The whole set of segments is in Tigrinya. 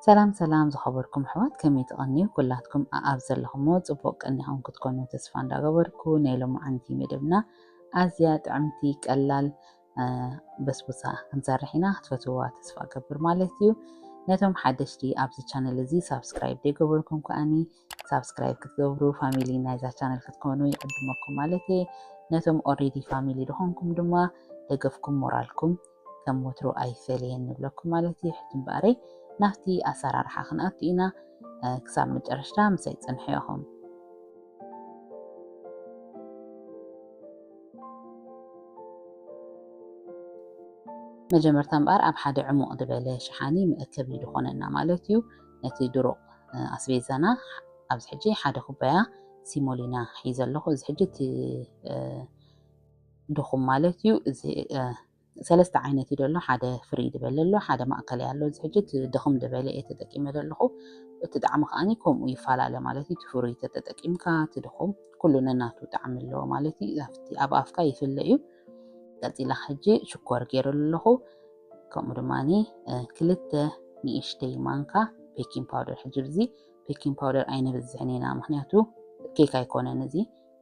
ሰላም ሰላም ዝኸበርኩም ኣሕዋት፣ ከመይ ትቐንዩ? ኩላትኩም ኣኣብ ዘለኹሞ ጽቡቕ ቀኒኹም ክትኮኑ ተስፋ እንዳገበርኩ፣ ናይ ሎማዓንቲ መደብና ኣዝያ ጥዕምቲ፣ ቀላል፣ እ፣ በስቡሳ ክንሰርሕ ኢና። ክትፈትውዋ ተስፋ እገብር ማለት እዩ። ነቶም ሓደሽቲ ኣብዚ ቻነል እዚ ሳብስክራይብ ዘይገበርኩም ከኣኒ ሳብስክራይብ ክትገብሩ፣ ፋሚሊ ናይዛ ቻነል ክትኮኑ ይዕድመኩም ማለት እየ። ነቶም ኦሬዲ ፋሚሊ ዝኾንኩም ድማ ደገፍኩም፣ ሞራልኩም ከም ወትሩ ኣይፈለየን ንብለኩም ማለት እዩ። ሕጂ እምበኣረይ ናብቲ ኣሰራርሓ ክንኣቱ ኢና። እ፣ ክሳብ መጨረሽታ ምሳይ ጽንሑ ኢኹም። መጀመርታ እምበኣር ኣብ ሓደ ዕሙቕ ዝበለ ሸሓኒ መእከቢ ዝኾነና ማለት እዩ። ነቲ ድሩቕ፣ እ፣ ኣስቤዛና ኣብዚ ሕጂ ሓደ ኩባያ ሲሞሊና ሒዘ ኣለኹ። እዚ ሕጂ እቲ፣ እ፣ ድኹም ማለት እዩ። እዚ፣ እ፣ ሰለስተ ዓይነት እዩ ዘሎ። ሓደ ፍርይ ዝበለ ኣሎ፣ ሓደ ማእከላይ ኣሎ። እዚ ሕጂ እቲ ድኹም ዝበለ እየ ተጠቂመ ዘለኹ። እቲ ጣዕሚ ከኣኒ ከምኡ ይፈላለ ማለት እዩ። እቲ ፍሩይ ተተጠቂምካ፣ እቲ ድኹም፣ ኩሉ ነናቱ ጣዕሚ ኣለዎ ማለት እዩ። ኣብቲ፣ ኣብ ኣፍካ ይፍለ እዩ። ቀጺላ ሕጂ ሽኮር ገይረሉ ኣለኹ። ከምኡ ድማኒ፣ እ፣ ክልተ ንእሽተይ ማንካ ቤኪንግ ፓውደር። ሕጂ እዚ ቤኪንግ ፓውደር ኣይነብዝሕን ኢና፣ ምኽንያቱ ኬክ ኣይኮነን፣ እዚ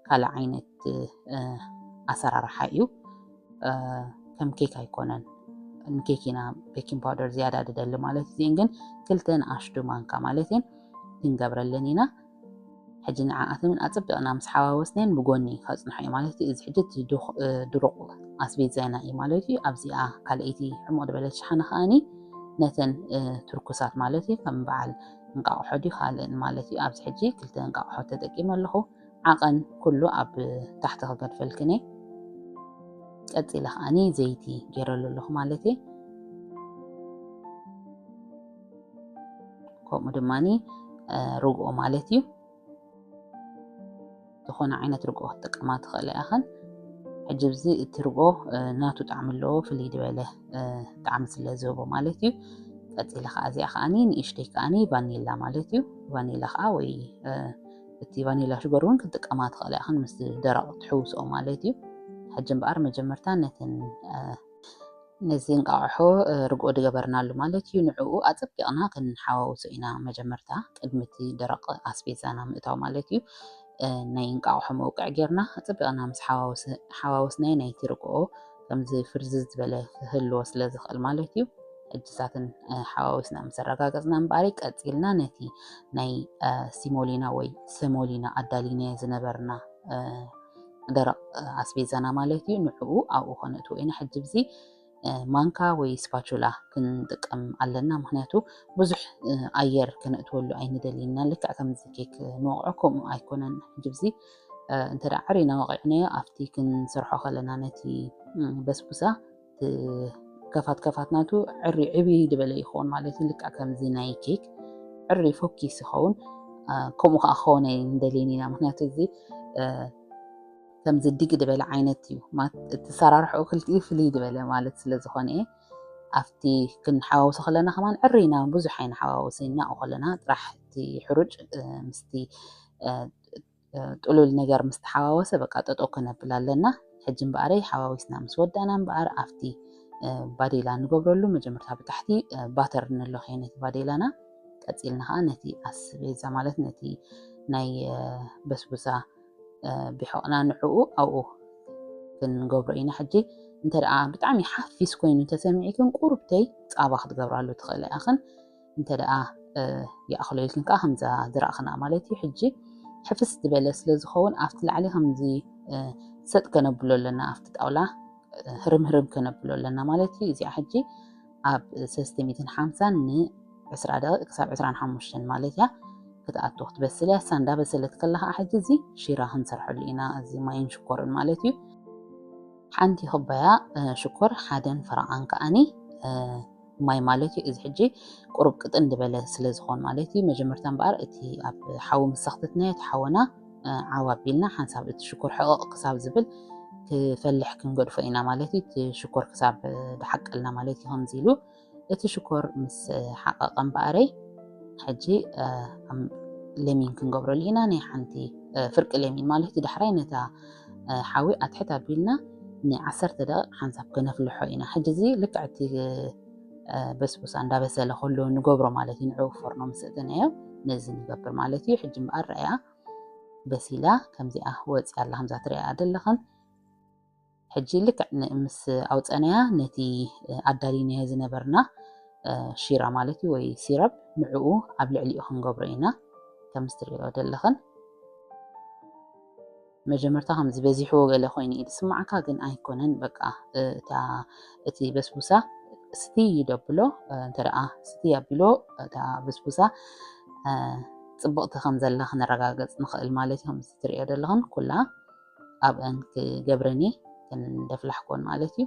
ካልእ ዓይነት፣ እ፣ ኣሰራርሓ እዩ። እ፣ ከም ኬክ ኣይኮነን። ንኬክ ኢና ቤኪንግ ፓውደር ዝያዳ ድደሊ ማለት እዩ። እዚአን ግን ክልተ ንኣሽቱ ማንካ ማለት እየን ክንገብረለን ኢና። ሕጂ ንዓኣተን ኣጸቢቕና ምስ ሓዋወስናየን ብጎኒ ከጽንሖ እዩ ማለት እዩ። እዚ ሕጂ እቲ ድኽ-፣ እ፣ ድሩቕ ኣስቤዛና እዩ ማለት እዩ። ኣብዚኣ ካልኣይቲ ዕሙቕ ዝበለት ሸሓነ ከኣኒ ነተን፣ እ፣ ትርኩሳት ማለት እዩ፣ ከም በዓል እንቃቑሖ ድዩ ካልእን ማለት እዩ። ኣብዚ ሕጂ ክልተ እንቃቑሖ ተጠቂመ ኣለኹ። ዓቐን ኩሉ ኣብ ታሕቲ ክገድፈልክን እየ። ቀጺለ ከኣኒ ዘይቲ ገይረሉ ኣለኹ ማለት እየ። ከምኡ ድማኒ፣ እ፣ ርግኦ ማለት እዩ። ዝኾነ ዓይነት ርግኦ ክትጥቀማ ትኽእላ ኢኽን። ሕጂ ኣብዚ እቲ ርግኦ፣ እ፣ ናቱ ጣዕሚ ኣለዎ፣ ፍልይ ዝበለ፣ እ፣ ጣዕሚ ስለ ዝህቦ ማለት እዩ። ቀጺለ ከኣ እዚኣ ከኣኒ ንእሽተይ ከኣኒ ቫኒላ ማለት እዩ። ቫኒላ ከኣ ወይ፣ እ፣ እቲ ቫኒላ ሽገር እውን ክትጥቀማ ትኽእላ ኢኽን፣ ምስ ደረቕ ትሕውስኦ ማለት እዩ። ሕጂ እምበኣር መጀመርታ ነተን፣ እ፣ ነዚ እንቃቑሖ፣ እ፣ ርግኦ ዝገበርናሉ ማለት እዩ። ንዕኡ ኣጸቢቕና ክንሓዋውሶ ኢና መጀመርታ፣ ቅድሚ እቲ ደረቕ ኣስቤዛና ምእታው ማለት እዩ። እ፣ ናይ እንቃቑሖ መውቅዒ ጌርና ኣጸቢቕና ምስ ሓዋወስ-፣ ሓዋወስናዮ ናይቲ ርግኦ ከምዚ ፍርዝዝ ዝበለ ክህልዎ ስለ ዝኽእል ማለት እዩ። ሕጂ እሳተን፣ እ፣ ሓዋዊስና ምስ ኣረጋገጽና እምበኣር ቀጺልና ነቲ ናይ፣ እ፣ ሲሞሊና ወይ ሰሞሊና ኣዳሊናዮ ዝነበርና፣ እ፣ ደረቕ፣ እ፣ ኣስቤዛና ማለት እዩ። ንዕኡ ኣብኡ ከነእትዎ ኢና። ሕጂ እዚ፣ እ፣ ማንካ ወይ ስፓቹላ ክንጥቀም ኣለና። ምኽንያቱ ብዙሕ፣ እ፣ ኣየር ከነእትወሉ ኣይንደልይና። ልክዕ ከምዚ ኬክ ንወቕዖ ከምኡ ኣይኮነን። ሕጂ እዚ፣ እ፣ እንተ ደኣ ዕሪና ወቒዕናዮ ኣብቲ ክንሰርሖ ከለና ነቲ፣ እ፣ በስቡሳ እቲ ከፋት ከፋት ናቱ ዕሪ ዕብይ ዝበለ ይኸውን ማለት እዩ። ልክዕ ከምዚ ናይ ኬክ ዕሪ ፎኪስ ይኸውን። እ፣ ከምኡ ከኣ ክኸውን ኣይንደልይን ኢና። ምኽንያቱ እዚ፣ እ፣ ከምዚ ድግ ዝበለ ዓይነት እዩ። ማት-፣ እቲ ኣሰራርሕኡ ክልቲኡ ፍልይ ዝበለ ማለት ስለ ዝኾነ፣ ኣብቲ ክንሓዋውሶ ከለና ከማን ዕሪና ብዙሕ ኣይንሓዋውስን ኢና። ኣብኡ ከለና ጥራሕ እቲ ሕሩጭ፣ እ፣ ምስቲ፣ እ፣ እ፣ ጥሉል ነገር ምስ ተሓዋወሰ በቃ ጠጠው ከነብል ኣለና። ሕጂ እምበኣረይ ሓዋዊስና ምስ ወዳእና እምበኣር ኣብቲ፣ እ፣ ባዴላ ንገብረሉ መጀመርታ ብታሕቲ፣ እ፣ ባተር ንለኽዮ ነቲ ባዴላና። ቀጺልና ኸዓ ነቲ ኣስቤዛ ማለት ነቲ ናይ፣ እ፣ በስቡሳ እ፣ ብሕቕና ንዕኡ ኣብኡ ክንገብሮ ኢና። ሕጂ እንተ ደኣ ብጣዕሚ ሓፊስ ኮይኑ እንተሰሚዕክን ቁሩብተይ ጻባ ክትገብራሉ ትኽእላ ኢኽን። እንተ ደኣ፣ እ፣ ይኣኽሎ ኢልክን ከኣ ከምዛ ዝረኣኽና ማለት እዩ። ሕጂ ሕፍስ ዝበለ ስለ ዝኸውን ኣብቲ ላዕሊ ከምዚ፣ እ፣ ሰጥ ከነብሎ ኣለና፣ ኣብቲ ጣውላ፣ እ፣ ህርም ህርም ከነብሎ ኣለና ማለት እዩ። እዚኣ ሕጂ ኣብ ሰለስተ ሚእትን ሓምሳን ን ዕስራ ደቂቕ ክሳብ ዕስራን ሓሙሽተን ማለት እያ ክትኣቱ ክትበስል እያ። እሳ እንዳበሰለት ከላ ኸዓ ሕጂ እዚ ሺራ ክንሰርሐሉ ኢና፣ እዚ ማይን ሽኮርን ማለት እዩ። ሓንቲ ኩባያ፣ እ፣ ሽኮር፣ ሓደን ፈረቓን ከኣኒ፣ እ፣ ማይ ማለት እዩ። እዚ ሕጂ ቁሩብ ቅጥን ዝበለ ስለ ዝኾን ማለት እዩ። መጀመርታ እምበኣር እቲ ኣብ ሓዊ ምስ ኣኽተትናዮ እቲ ሓወና፣ እ፣ ዓው ኣቢልና ሓንሳብ እቲ ሽኮር ሕቕቕ ክሳብ ዝብል ክፈልሕ ክንገድፎ ኢና ማለት እዩ። እቲ ሽኮር ክሳብ፣ እ፣ ድሓቀልና ማለት እዩ። ከምዚ ኢሉ እቲ ሽኮር ምስ ሓቐቐ እምበኣረይ፣ ሕጂ፣ እ፣ ኣም-፣ ለሚን ክንገብረሉ ኢና። ናይ ሓንቲ፣ እ፣ ፍርቂ ለሚን ማለት እዩ። ዳሕራይ ነታ፣ እ፣ ሓዊ ኣትሕት ኣቢልና ንዓሰርተ ደቂቕ ሓንሳብ ከነፍልሖ ኢና። ሕጂ እዚ ልክዕ እቲ፣ እ፣ በስቡሳ እንዳበሰለ ከሎ ንገብሮ ማለት እዩ። ንዕኡ ፎርኖ ምስ እተናዮ ነዚ ንገብር ማለት እዩ። ሕጂ እምበኣር ረኣያ በሲላ ከምዚኣ ወፂኣ ኣላ፣ ከምዛ ትሪኣ ዘለኽን። ሕጂ ልክዕ ምስ ኣውፀናያ ነቲ ኣዳሊናዮ ዝነበርና ሺራ ማለት እዩ ወይ ሲረብ ንዕኡ ኣብ ልዕሊኡ ክንገብሮ ኢና። ከምዚ ትሪኦ ዘለኽን መጀመርታ ከምዚ በዚሕዎ ገለ ኮይኑ እዩ ዝስማዓካ፣ ግን ኣይኮነን። በቃ እታ እቲ በስቡሳ ስቲ ይደብሎ እንተ ደኣ ስቲ ኣቢሎ እታ በስቡሳ ፅብቕቲ ከም ዘላ ክነረጋገፅ ንኽእል ማለት እዩ። ከምዚ ትሪኦ ዘለኽን ኩላ ኣብአን ክገብረን እየ፣ ከን ደፍላሕኮን ማለት እዩ።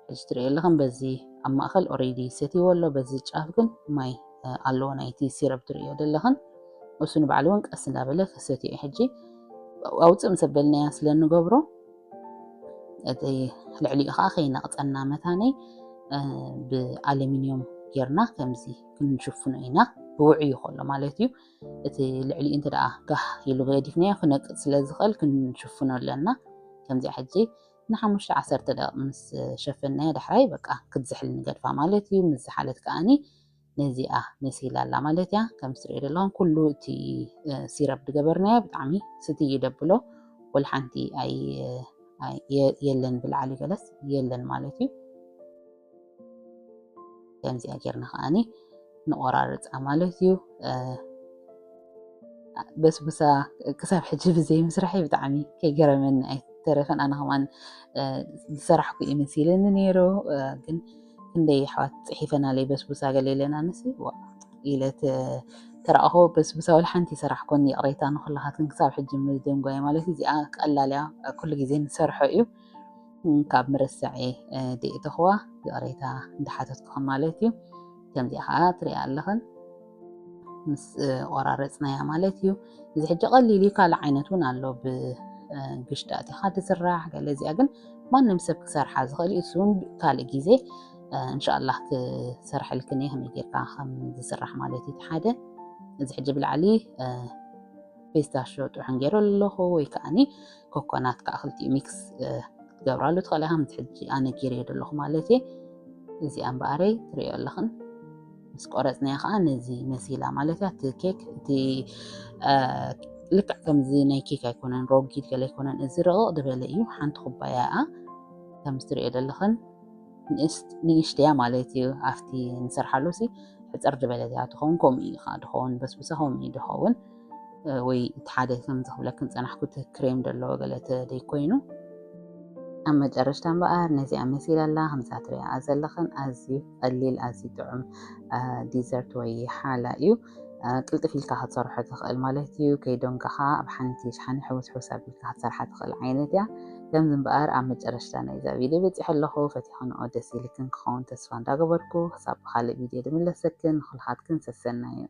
ሕጂ ትሪኦ ኣለኽን በዚ ኣብ ማእኸል ኦሬዲ ሰትይዎ ኣሎ፣ በዚ ጫፍ ግን ማይ ኣለዎ ናይቲ ሲረብ ትሪኦ ዘለኽን። እሱ ንባዕሉ እውን ቀስ እንዳበለ ክሰትዮ እዩ። ሕጂ ኣውፅእ ምስ ኣበልናያ ስለ እንገብሮ እቲ ልዕሊኡ ከዓ ከይነቕፀና መታነይ ብኣለሚንዮም ጌርና ከምዚ ክንሽፍኖ ኢና፣ ብውዕዩ ከሎ ማለት እዩ። እቲ ልዕሊኡ እንተ ደኣ ጋህ ኢሉ ገዲፍናዮ ክነቅፅ ስለ ዝኽእል ክንሽፍኖ ኣለና። ከምዚኣ ሕጂ ንሓሙሽተ ዓሰርተ ደቂቕ ምስ ሸፈናዮ ዳሕራይ በቃ ክትዝሕል ንገድፋ ማለት እዩ። ምስ ዝሓለት ከኣኒ ነዚኣ መሲላ ኣላ ማለት እያ። ከም ትሪኦ ዘለኹም ኩሉ እቲ ሲረብ ዝገበርናዮ ብጣዕሚ ስቲ ይደብሎ፣ ወላ ሓንቲ ኣይ የለን ብላዕሊ ገለስ የለን ማለት እዩ። ከምዚኣ ጌርና ከዓኒ ንቆራርፃ ማለት እዩ። በስቡሳ ክሳብ ሕጂ ብዘይ ምስራሐይ ብጣዕሚ ከይገረመኒ ኣይተረፈን። ኣነ ከማን ዝሰራሕኩ እዩ መሲለኒ ነይሩ፣ ግን ክንደይ ኣሕዋት ፅሒፈናለይ በስቡሳ ገለ ኢለና ንሲ ኢለ ተረኣኹ። በስቡሳ ወላ ሓንቲ ሰራሕኮን፣ ይቕሬታ ንኩላኻትክን። ክሳብ ሕጂ ምዝደንጓየ ማለት እዩ። እዚኣ ቀላል እያ፣ ኩሉ ግዜ ንሰርሖ እዩ። ካብ ምርሳዐ ደይእተኽዋ ይቕሬታ እንዳሓተትኩኹም ማለት እዩ። ከምዚኣ ከዓ ትሪኣ ኣለኽን ምስ ቆራረፅናያ ማለት እዩ። እዚ ሕጂ ቀሊል እዩ። ካልእ ዓይነት እውን ኣሎ፣ ብግሽጣ ኣቲኻ ዝስራሕ ገለ። እዚኣ ግን ማንም ሰብ ክሰርሓ ዝኽእል እዩ። እሱ እውን ካልእ ግዜ እንሻላ ክሰርሐልክን እየ ከመይ ጌርካ ከም ዝስራሕ ማለት እዩ። ሓደ እዚ ሕጂ ብላዕሊ ፒስታሾ ጥዑም ገይረ ኣለኹ፣ ወይ ከዓኒ ኮኮናት ከዓ ክልቲኡ ሚክስ ክትገብራሉ ትኽእል ኢኻ። ከምዚ ሕጂ ኣነ ገይረዮ ዘለኹ ማለት እየ። እዚኣ እምበኣረይ ትሪኦ ኣለኽን ምስ ቆረፅናዮ ከዓ ነዚ መሲላ ማለት እያ። እቲ ኬክ እቲ ልክዕ ከምዚ ናይ ኬክ ኣይኮነን፣ ሮጊድ ገለ ኣይኮነን። እዚ ረቕቕ ዝበለ እዩ። ሓንቲ ኩባያ እያ ከምዚ ትሪኦ ዘለኽን ንእሽትያ ማለት እዩ። ኣብቲ ንሰርሓሉ ሲ ሕፅር ዝበለት እያ ትኸውን። ከምኡ እዩ ከዓ ድኸውን፣ በስቡሳ ከምኡ እዩ ድኸውን። ወይ እቲ ሓደ ከም ዝኽብለክን ፀናሕኩ እቲ ክሬም ዘለዎ ገለ ተደይ ኮይኑ። ኣብ መጨረሽታ እምበኣር ነዚኣ መሲላ ኣላ። ከምዛ ትሪኣ ዘለኽን ኣዝዩ ቀሊል ኣዝዩ ጥዑም ዲዘርት ወይ ሓላ እዩ። ቅልጥፍ ኢልካ ክትሰርሖ ትኽእል ማለት እዩ። ከይደንጎኻ ኣብ ሓንቲ ሸሓኒ ሕውስ ሕውስ ኣቢልካ ክትሰርሓ ትኽእል ዓይነት እያ። ከምዚ እምበኣር ኣብ መጨረሽታ ናይዛ ቪድዮ በፂሐ ኣለኹ። ፈቲኽንኦ ደስ ኢልክን ክኸውን ተስፋ እንዳገበርኩ ክሳብ ብኻልእ ቪድዮ ድምለሰክን ንኹልኻትክን ሰሰናዩ።